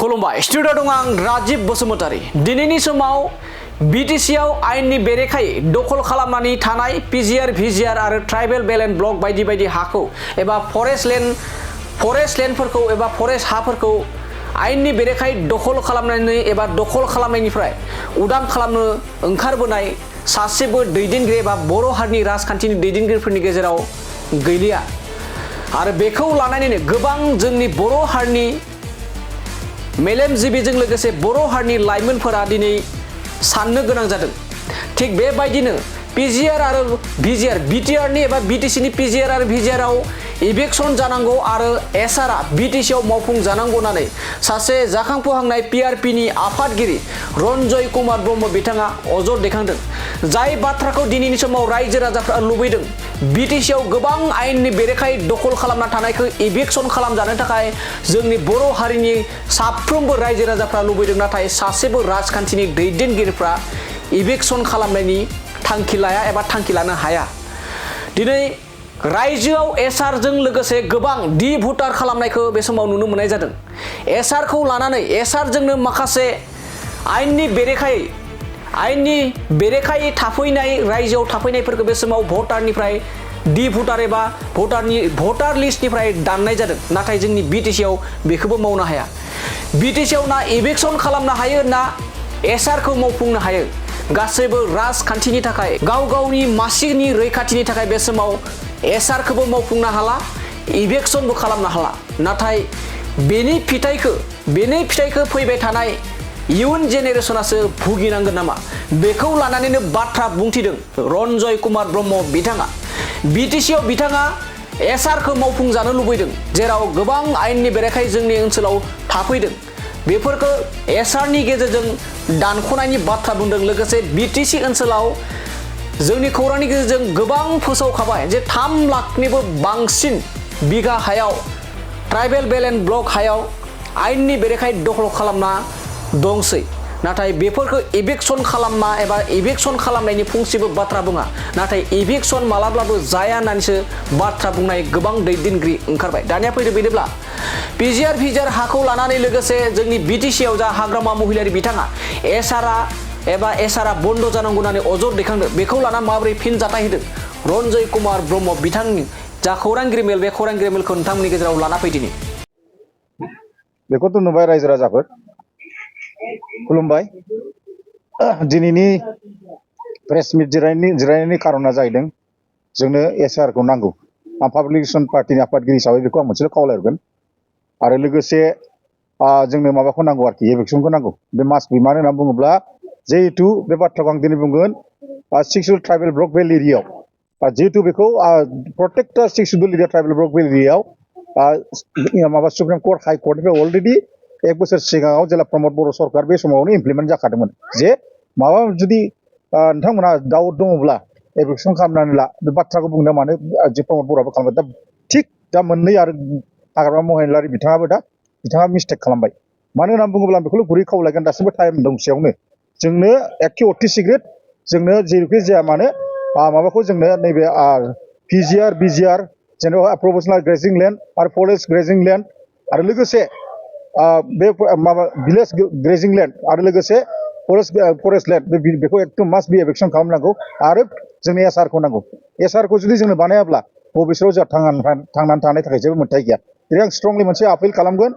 खुलुमबाय स्टुडिअ दं आं राजिब बसुमतारी दिनैनि समाव बिटिसिआव आयेननि बेरेखायै दखल खालामनानै थानाय पिजिआर भिजिआर आरो ट्राइबेल बेलेन्स ब्लक बायदि बायदि हाखौ एबा फरेस्ट लेन्डफोरखौ एबा फरेस्ट हाफोरखौ आयेननि बेरेखायै दखल खालामनानै एबा दखल खालामनायनिफ्राय उदां खालामनो ओंखारबोनाय सासेबो दैदेनगिरि एबा बर' हारिनि राजखान्थिनि दैदेनगिरिफोरनि गेजेराव गैलिया आरो बेखौ लानानैनो गोबां जोंनि बर' हारिनि मेलेमजिबिजों लोगोसे बर' हारिनि लाइमोनफोरा दिनै साननो गोनां जादों। थिग बेबायदिनो पिजिआर आरो भिजिआर बिटिआरनि एबा बिटिसिनि पिजिआर आरो भिजिआरआव इभिक्सन जानांगौ आरो एसआरआ बिटिसिआव मावफुं जानांगौ होननानै सासे जाखांफुहांनाय पिआरपिनि आफादगिरि रन्जय कुमार ब्रह्म बिथाङा अजद दैखांदों। जाय बाथ्राखौ दिनैनि समाव रायजो राजाफ्रा लुबैदों बिटिसिआव गोबां आयेननि बेरेखायै दखल खालामना थानायखौ इभिक्सन खालामजानो थाखाय जोंनि बर' हारिनि साफ्रोमबो रायजो राजाफ्रा लुबैदों, नाथाय सासेबो राजखान्थिनि दैदेनगिरिफ्रा इभिक्सन खालामनायनि थांखि लाया एबा थांखि लानो हाया। दिनै रायजोआव एसआरजों लोगोसे गोबां डि भटार खालामनायखौ बे समाव नुनो मोननाय जादों। एसआरखौ लानानै एसआरजोंनो माखासे आयेननि बेरेखायै थाफैनाय रायजोआव थाफैनायफोरखौ बे समाव भटारनिफ्राय डि भटार एबा भटार लिस्टनिफ्राय दाननाय जादों। नाथाय जोंनि बिटिसिआव बेखौबो मावनो हाया। बिटिसिआव ना इभिक्सन खालामनो हायो ना एसआरखौ मावफुंनो हायो। गासैबो राजखान्थिनि थाखाय गाव गावनि मासिनि रैखाथिनि थाखाय बे समाव एसआरखौबो मावफुंनो हाला, इभिक्सनबो खालामनो हाला। नाथाय बेनि फिथाइखौ फैबाय थानाय इयुन जेनेरेसनासो भुगिनांगोन नामा, बेखौ लानानैनो बाथ्रा बुंथिदों रन्जय कुमार ब्रह्म बिथाङा। बिटिसिआव बिथाङा एसआरखौ मावफुंजानो लुबैदों, जेराव गोबां आयेननि बेरेखायै जोंनि ओनसोलाव थाफैदों। बेफोरखौ एसआरनि गेजेरजों दानख'नायनि बाथ्रा बुंदों। लोगोसे बिटिसि ओनसोलाव जोंनि खौरांनि गेजेरजों गोबां फोसावखाबाय जे 3 लाखनिबो बांसिन बिघा हायाव ट्राइबेल बेलेन्स ब्लक हायाव आयेननि बेरेखायै दखल खालामना दंसै। नाथाय बेफोरखौ इभिक्सन खालामा एबा इभिक्सन खालामनायनि फंसेबो बाथ्रा बुङा। नाथाय इभिक्सन मालाब्लाबो जाया होननानैसो बाथ्रा बुंनाय गोबां दैदेनगिरि ओंखारबाय। दानिया फैदो बिदिब्ला पिजिआर भिजिआर हाखौ लानानै लोगोसे जोंनि बिटिसिआव जा हाग्रामा महिलारि बिथाङा एसआरआ बन्द जानांगौ होननानै अजद दैखांदों। बेखौ लाना माबोरै फिनजाथाय होदों रन्जय कुमार ब्रह्म बिथांनि जा खौरांगिरि मेल, बे खौरांगिरि मेलखौ नोंथांमोननि गेजेराव लाना फैदिनि। बेखौथ' नुबाय रायजो राजाफोर, खुलुमबाय। दिनैनि प्रेस मिट जिरायनायनि कारना जाहैदों जोंनो एसआरखौ नांगौ। आं पाब्लिक रिलेसन पार्टिनि आफादगिरि हिसाबै बेखौ आं मोनसेल' खावलायहरगोन आरो लोगोसे जोंनो माबाखौ नांगौ आरोखि, इभिक्सनखौ नांगौ। बे मास्ट बि। मानो होनना बुङोब्ला जिहेतु बे बाथ्राखौ आं दिनै बुंगोन 6 शिड्युल ट्राइबेल ब्लक बेल एरियायाव जिहेतु बेखौ प्रत्येकटा 6 शिड्युल एरिया ट्राइबेल ब्लक बेल एरियायाव सुप्रिम कर्ट हाइ कर्टनिफ्राय अलरेडि 1 बोसोर सिगाङाव जेला प्रमद बर' सरकार बे समावनो इमप्लिमेन्ट जाखादोंमोन जे माबा जुदि नोंथांमोनहा दाउट दङब्ला इभिक्सन खालामनानै ला। बे बाथ्राखौ बुंनो मानो जे प्रमद बर'आबो खालामबाय। दा थिग दा मोननै आरो हाग्रामा महिलारि बिथाङा मिस्टेक खालामबाय। मानो होनना बुङोब्ला आं बेखौल' गुरै खावलायगोन, दासिमबो टाइम दंसेयावनो जोंनो एखे अथि सिग्रेट जोंनो जेरैखि जाया मानो माबाखौ जोंनो नैबे पिजिआर भिजिआर जेनेबा प्रफेसनेल ग्रेजिं लेन्ड आरो फरेस्ट ग्रेजिं लेन्ड आरो लोगोसे बे माबा भिलेज ग्रेजिं लेन्ड आरो लोगोसे फरेस्ट लेन्ड बेखौ एकदम मास्ट बि इभिक्सन खालामनांगौ आरो जोंनो एसआरखौ नांगौ। एसआरखौ जुदि जोंनो बानायाब्ला भबिष्यतआव जोंहा थांनानै थानाय थाखाय जेबो मोन्थाय गैया। जेरै आं स्ट्रंलि मोनसे आपिल खालामगोन,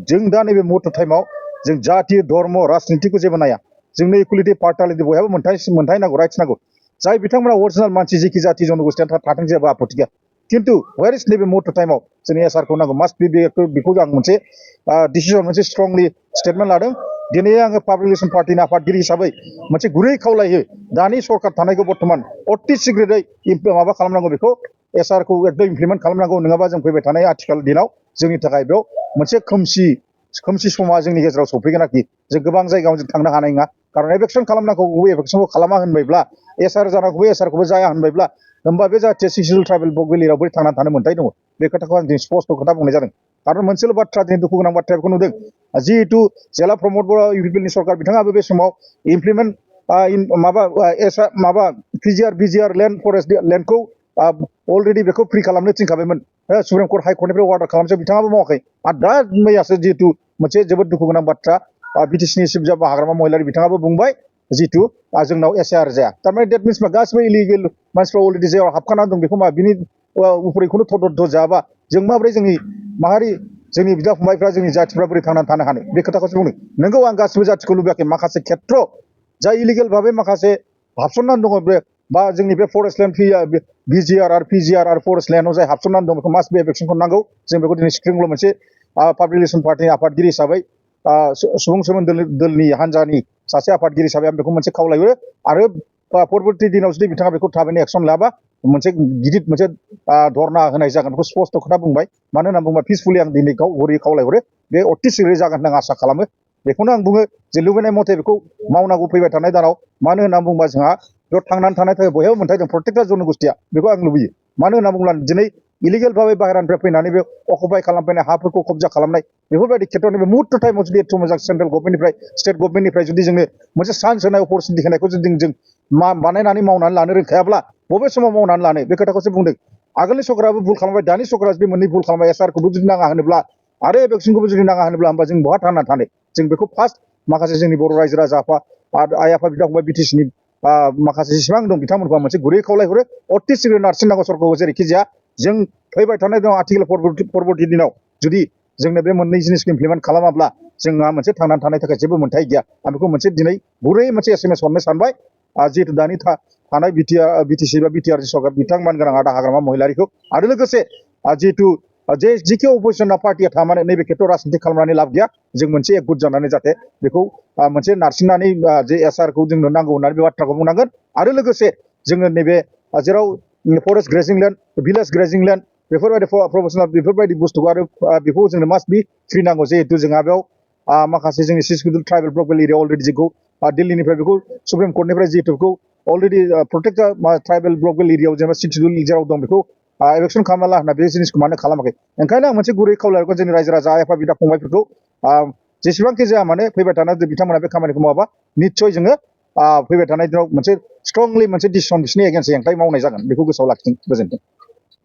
जों दा नैबे मुहुर्त टाइमाव जों जाति धर्म राजनितिखौ जेबो नाया। जोंनो इकुवेलिटि पार्टालिटि बयहाबो मोन्थाय नांगौ, राइट्स नांगौ। जाय बिथांमोना अरिजिनेल मानसि जेखि जाति जनगोष्ठिया थाथों जेबो आपत्ति गैया। खिन्थु वेर इज नैबे मुहुर्त टाइमाव जोंनो एसआरखौ नांगौ, मास्ट बि। बेखौ आं मोनसे डिसिजन मोनसे स्ट्रंलि स्टेटमेन्ट लादों। दिनै आङो पाब्लिक रिलेसन पार्टिनि आफादगिरि हिसाबै मोनसे गुरै खावलायो, दानि सरकार थानायखौ बर्थमान अति सिग्रेटै माबा खालामनांगौ, बेखौ एसआरखौ एकदम इमप्लिमेन्ट खालामनांगौ। नङाबा जों फैबाय थानाय आथिखाल दिनाव जोंनि थाखाय बेयाव मोनसे खोमसि समा जोंनि गेजेराव सफैगोन आरोखि। जों गोबां जायगायाव जों थांनो हानाय नङा। खारन इभिक्सन खालामनांगौबो इभिक्सनखौ खालामा होनबायब्ला, एसआर जानांगौबो एसआरखौबो जाया होनबायब्ला, होमबा बे जाहाथे 6 शिड्युल ट्राइबेल ब्लक बेल बोरै थांनानै थानो मोन्थाय दङ। बे खोथाखौ आं दिनै स्पष्ट खोथा बुंनाय जादों। खारन मोनसेल' बाथ्रा, दिनै दुखु गोनां बाथ्राया बेखौ नुदों, जिहेतु जेला प्रमद बर' इउपिपिएलनि सरकार बिथाङाबो बे समाव इमप्लिमेन्ट पिजिआर भिजिआर लेन्ड फरेस्ट लेन्डखौ अलरेडि बेखौ फ्रि खालामनो थिनखाबायमोन। सुप्रिम कर्ट हाइ कर्टनिफ्राय अर्डार खालामसो बिथाङाबो मावाखै। आरो दा मैयासो जिहेतु मोनसे जोबोद दुखु गोनां बाथ्रा बिटिसिनि सिबजा हाग्रामा महिलारि बिथाङाबो बुंबाय जितु जोंनाव एसआर जाया थारमाने डेट मिन्स मा गासिबो इलिगेल मानसिफ्रा अलरेडि जेराव हाबखाना दं बेखौ मा बिनि उफुरैखौनो थदद जायाबा जों माबोरै जोंनि माहारि जोंनि बिदा फंबायफ्रा जोंनि जाथिफ्रा बोरै थांनानै थानो हानो बे खोथाखौसो बुंदों नोंगौ आं गासिबो जाथिखौ लुबैयाखै माखासे खेत्र जाय इलिगेल भाबै माखासे हाबसननानै दङ बे बा जोंनि बे फरेस्ट लेन्ड बिजिआर आरो पिजिआर आरो फरेस्ट लेन्डआव जाय हाबसननानै दं बेखौ मास्ट बे एभेक्सनखौ नांगौ जों बेखौ दिनै स्क्रिंल' मोनसे पाब्लिक रिलेसन पार्टिनि आफादगिरि हिसाबै सुबुं सोमोन्दो दोलनि हान्जानि सासे आफादगिरि हिसाबै आं बेखौ मोनसे खावलायो आरो परबर्ती दिनाव जुदि बिथाङा बेखौ थाबैनो एक्सन लायाबा मोनसे गिदिर मोनसे धरना होनाय जागोन बेखौ स्पष्ट खोथा बुंबाय मानो होनना बुङोबा पिसफुलि आं दिनै गाव खावलायहरो बे अति सिरियै जागोन होनना आसा खालामो बेखौनो आं बुङो जे लुबैनाय मथे बेखौ मावनांगौ फैबाय थानाय दानाव मानो होनना बुङोबा जोंहा बेयाव थांनानै थानाय थाखाय बयहाबो मोन्थाय दं प्रत्येकटा जनगोष्ठिया बेखौ आं लुबैयो मानो होनना बुङोब्ला दिनै इलिगेल भाबै बाहेरानिफ्राय फैनानै बे अकुपाय खालामफैनाय हाफोरखौ कब्जा खालामनाय बेफोरबायदि खेत्रनि बे मुहुर्त टाइमाव जुदि एथ' मोजां सेन्ट्रेल गभर्नमेन्टनिफ्राय स्टेट गभर्नमेन्टनिफ्राय जुदि जोंनो मोनसे चान्स होनाय अपरचुनिटि होनायखौ जुदि जों बानायनानै मावनानै लानो रोंखायाब्ला बबे समाव मावनानै लानो बे खोथाखौसो बुंदों आगोलनि सरकाराबो भुल खालामबाय दानि सरकारा जुदि मोननै भुल खालामबाय एसआरखौबो जुदि नाङा होनोब्ला आरो इलेक्सनखौबो जुदि नाङा होनोब्ला होमबा जों बहा थांनानै थानो जों बेखौ फार्स्ट माखासे जोंनि बर' रायजो राजा आफा आइ आफा बिदा फंबाय बिटिसिनि माखासे जेसेबां दं बिथांमोनखौ मोनसे गुरै खावलायहरो अति सिरियै नारसिननांगौ सरकारखौ जेरैखि जाया जों फैबाय थानाय दं आथिखाल परबर्ती दिनाव जुदि जोंनो बे मोननै जिनिसखौ इमप्लिमेन्ट खालामाब्ला जोंहा मोनसे थांनानै थानायनि थाखाय जेबो मोन्थाय गैया आं बेखौ मोनसे दिनै गुरै मोनसे एसएमएस हरनो सानबाय जिहेतु दानि थानाय बिटिसि बा बिटिआर सरकार बिथांमोन गोनां आदा हाग्रामा महिलारिखौ आरो लोगोसे जिहेतु जिखि अपोजिसन पार्टिया थारमाने नैबे खेथ्रआव राजनिति खालामनानै लाब गैया जों मोनसे एकजुट जानानै जाहाथे बेखौ मोनसे नारसिननानै जे एसआरखौ जोंनो नांगौ होननानै बे बाथ्राखौ बुंनांगोन आरो लोगोसे जोङो नैबे जेराव फरेस्ट ग्रेजिं लेन्ड भिलेज ग्रेजिं लेन्ड बेफोरबायदि प्रफेसनेल बेफोरबायदि बुस्थुखौ आरो बेखौ जोंनो मास्ट बि फ्रि नांगौ जिहेतु जोंहा बेयाव माखासे जोंनि सिडुल ट्राइबेल ब्लकेल एरिया अलरेडि जेखौ दिल्लीनिफ्राय बेखौ सुप्रिम कर्टनिफ्राय जिहेतु बेखौ अलरेडि प्रटेक्ट ट्राइबेल ब्लकेल एरियायाव जेनेबा सिडुल जेराव दं बेखौ इलेक्सन खालामना होनना बे जिनिसखौ मानो खालामाखै ओंखायनो आं मोनसे गुरै खावलायगोन जोंनि रायजो राजा आइ आफा बिदा फंबायफोरखौ जेसेबांखि जाया माने फैबाय थानाय बिथांमोना बे खामानिखौ मावाबा निस्सय जोङो फैबाय थानाय दिनाव मोनसे स्ट्रंलि मोनसे डिसिसन बिसिनि एगेन्स्ट हेंथायै मावनाय जागोन बेखौ गोसोआव लाखिदों गोजोन्थों